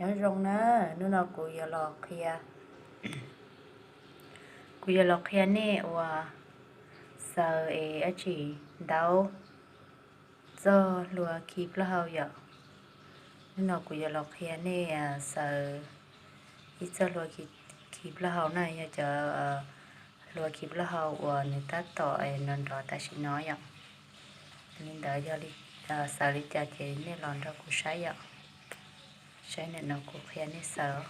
Nyob zoo na, hnub no kuv yuav los qhia, kuv yuav los qhia nej uas xaws es dab tsi ntaub txoj hlua khi plaub hau yom. Hnub no kuv yuav los qhia nej xaws ib txoj hlua khi plaub hau na, yog cov hlua khi plaub hau uas nws tab tom nrov nrov tam sim no yom. Li ntawd yog xaws li cas ces nej los nrog kuv saib yom. Saib ntawm no kuv qhia nej xaws.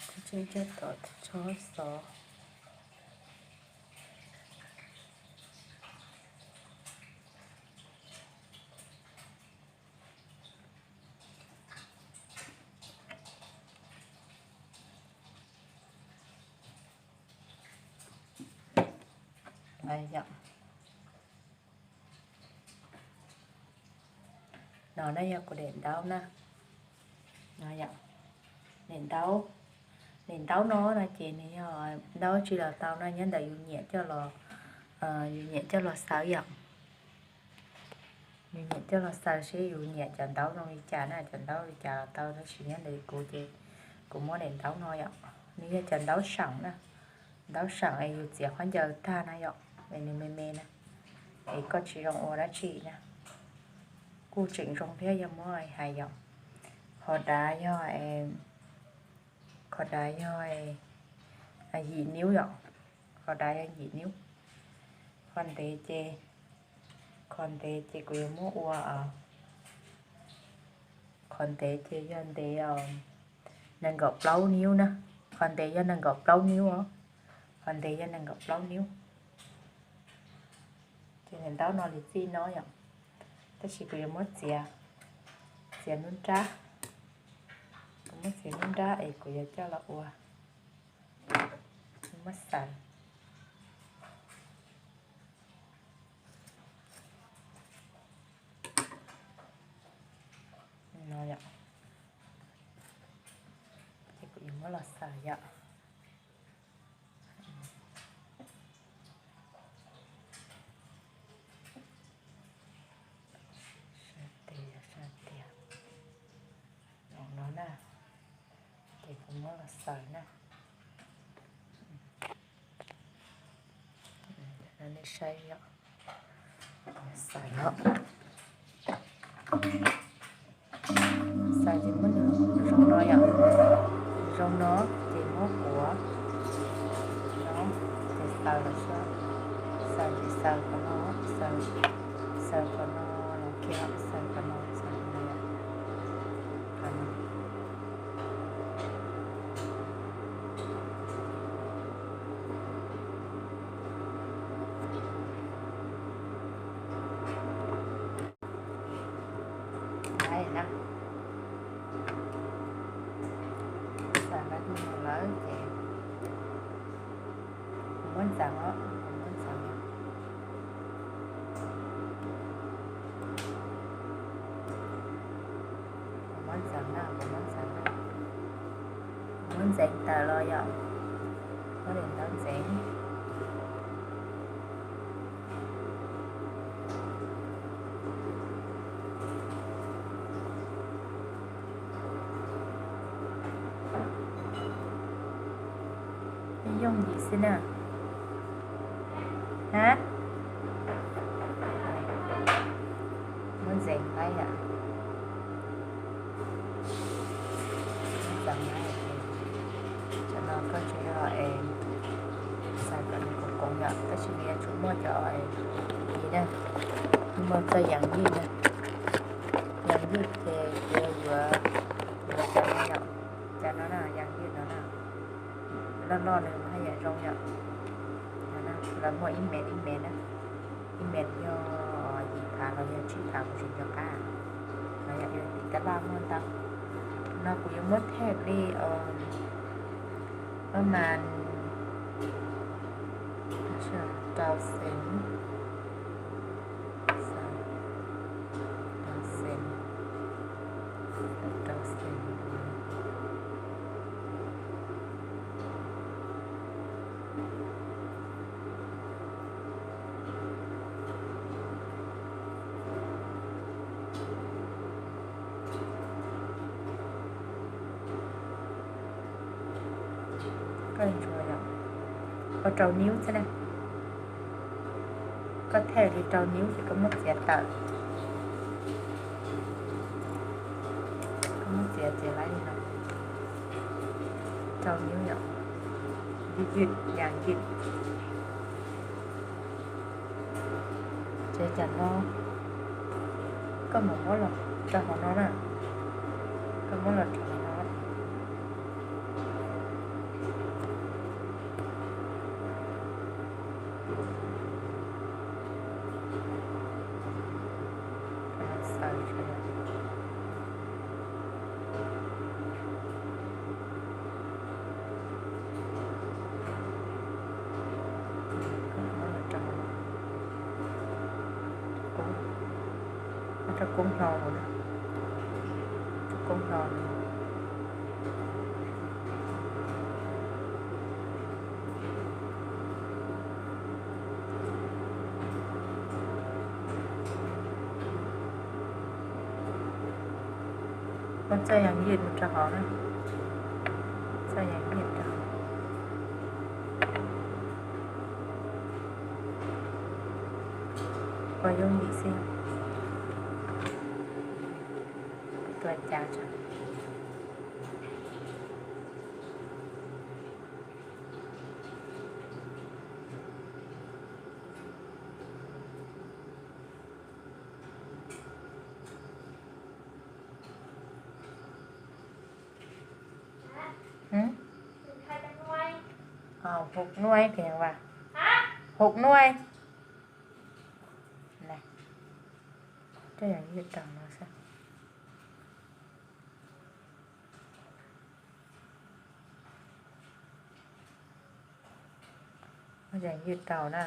Kuv tseem coj tom tsob xov. No na yog kuv daim ntaub na. Daim ntaub, daim ntaub no no ces nws yog ntaub tsi los tau no, nyob ntawm yus nyiam coj los, yus nyiam coj los xaws yom. Yus nyiam coj los xaws seb yus nyiam cov ntaub zoo li cas na, cov ntaub li cas los tau, tab sis nyob ntawm kuv ces kuv muab daim ntaub no yom. Nws yog cov ntaub seem na, ntaub seem es yus txiav khaub ncaws tag na yom, es nws me me na, es koj tsis zoo ua dab tsi na. Kuj tseem zoo thiab, yog muab hais yom. Qhov dav yog, qhov dav yog yim niub yom, qhov dav yog yim niub. Qhov ntev ces, qhov ntev ces kuv yuav muab ua, qhov ntev ces yog ntev nees nkaum plaub niub na, qhov ntev yog nees nkaum plaub niub os, qhov ntev yog nees nkaum plaub niub. Ces ntaub no li txij no yom, tab sis kuv yuav muab txiav, txiav nruab nrab, kuv muab txiav nruab nrab es kuv yuav coj los ua, muab xaws no yom. Ces kuv yuav muab los xaws yom. Sab tias, sab tias, no na, ces kuv muab los xaws na. Nej saib yom, xaws no, xaws ces muab nws zoo no yom, zoo no ces muab kuav no, ces xaws los xwb, xaws ces xaws qhov no, xaws, xaws qhov no los kiag, xaws qhov no, xaws qhov no, qhov no. Xaws lawm ces kuv muab ntxeev os, kuv muab ntxeev. Kuv muab ntxeev na, kuv muab ntxeev na, kuv muab ntxeev tawm los yom, muab daim ntaub ntxeev. Yooj yim xwb na. Hab, muab ntxeev qaib yom. Ntxeev na, cov no koj tsuas yog es xaws kom nws qoov qoov yom, tab sis nws yuav tsum muaj cov yim na, muaj txoj yas ywj na, yas ywj ces kuv yuav, yuav cov no yom, cov no na, yas ywj no na, loj loj nws haj yam zoo yom. Lawv muaj ib mev ib mev na, ib mev yog yim phav los yog tsib phav kuv tsis nco qab, los yog yog tim tab laj muaj ntau. No kuv yuav muab them li pab mas rau xees, rau xees, rau xees. Koj ntsuas yom, ua rau niub xwb na. Koj thaij li rau niub ces koj muab txiav tawm. Koj muab txiav txiav lawm li no, rau niub yom, ywj ywj, yam ywj. Ces cov no koj mam muab los rau hauv no na, koj muab los rau hauv no. Xaws, rau koob hlo, koob hlo. Muab txoj yam ywj mus rau hauv na, txoj yam ywj rau hauv. Ua yooj yim xwb, tua cas tso. Hụt nuôi kìa, hụt nuôi. Tej yam ywj tau no xwb. Yam ywj tau na,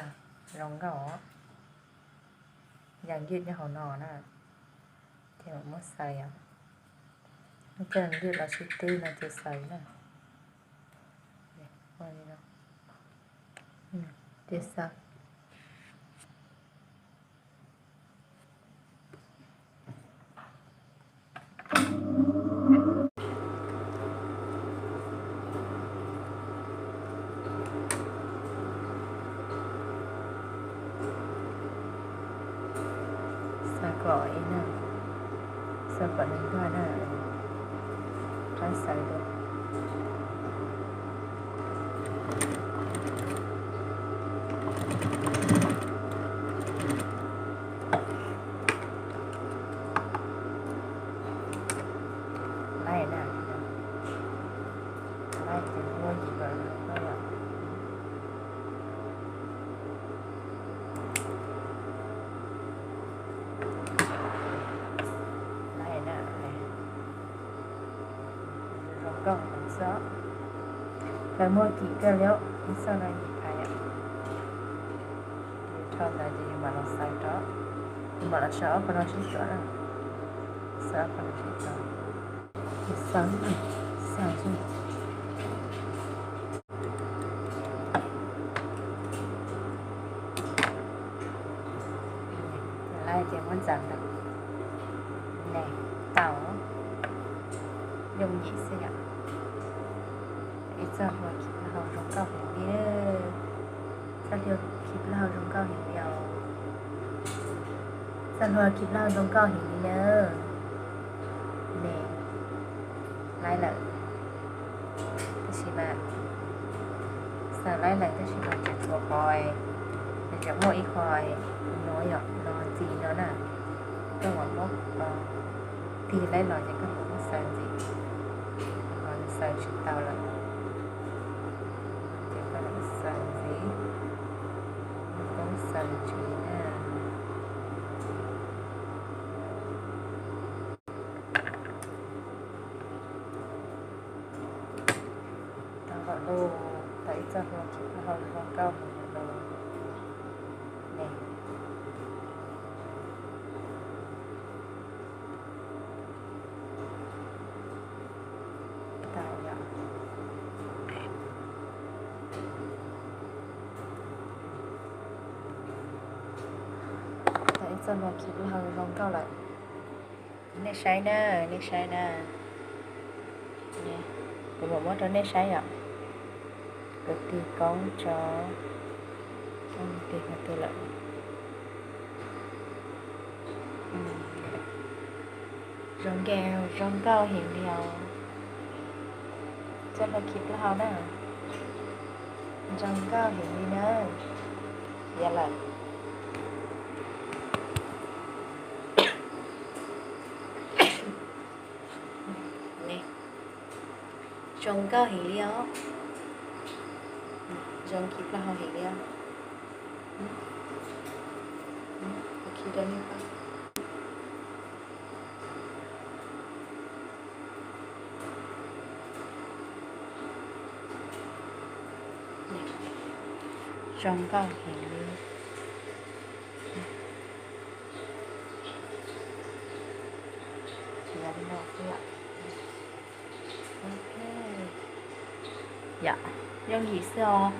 zoo nkauj. Yam ywj nyob hauv no na, ces mam muab xaws yom. Muab coj ywj los sib twb no ces xaws na. Ces xaws. Xaws kom ib na, xaws kom nws ntuag na, rov xaws dua. Laij na, laij ces muab yim los no yom. Laij na, zoo nkauj heev xwb. Lawv muag kim kawg li, ib txoj no yim phav yom. Yus rho ntawd ces yus mam los xaws rau, yus mam los xaws ob qho no sib tov na, xaws ob qho no sib tov. Xaws, xaws xwb. Laij ces muab ntxaws ntawd ne, tau, yooj yim xwb yom. Ib txoj hlua khi plaub hau zoo nkauj heev li, txoj hlua khi plaub hau zoo nkauj heev li os. Txoj hlua khi plaub hau zoo nkauj heev li na. Ne, laij lawm. Tab sis mas xaws laij lawm tab sis mas tseem tshuav qhov, nws tseem muaj ib qho no yom, no ntxiv no na. Koj mam muab tig laij los ces koj mam muab xaws ntxiv, qhov nws xaws tsis tau lawm. Ces koj mam xaws ntxiv, muab koob xaws ntxiv na. Tau lawm lauj, tau ib txoj hlua khi plaub hau zoo nkauj heev li lauj. Ne, tau yom. Tau ib txoj hlua khi plaub hau zoo nkauj lawm. Nej saib na, nej saib na. Kuv mam muab rau nej saib yom. Tus tig koob tso, tig hais tias lawm. Zoo, zoo nkauj heev li os. Coj los khi plaub hau na. Zoo nkauj heev li na. Yog lawm. Zoo nkauj heev li os. Zoo khi plaub hau heev li os. Khi rau nej pom. Zoo nkauj heev li. Yog li no xwb yom. Yom, yooj yim xwb os.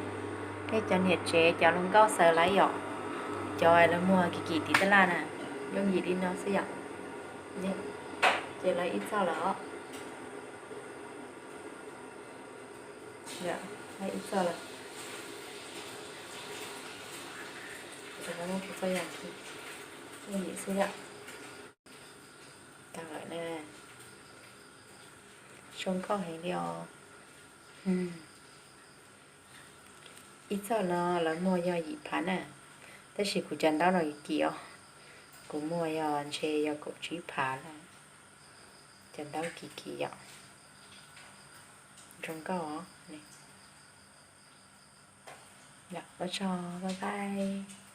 Nej cov niam tsev cov hluas nkauj xaws lawm yom, cov lawv muag kim kim tim tab laj na, yooj yim li no xwb yom. Ces lawv ib txoj lawm os. Ib txoj lawm. Yooj yim xwb yom. Tau lawm na. Zoo nkauj heev li os. Ib txoj no lawv muag yog yim phav na, tab sis kuv cov ntaub no kim kim os. Kuv muag yog ntshe yog kaum tsib phav na. Cov ntaub kim kim yom. Zoo nkauj os. Ua tsaug, bye bye.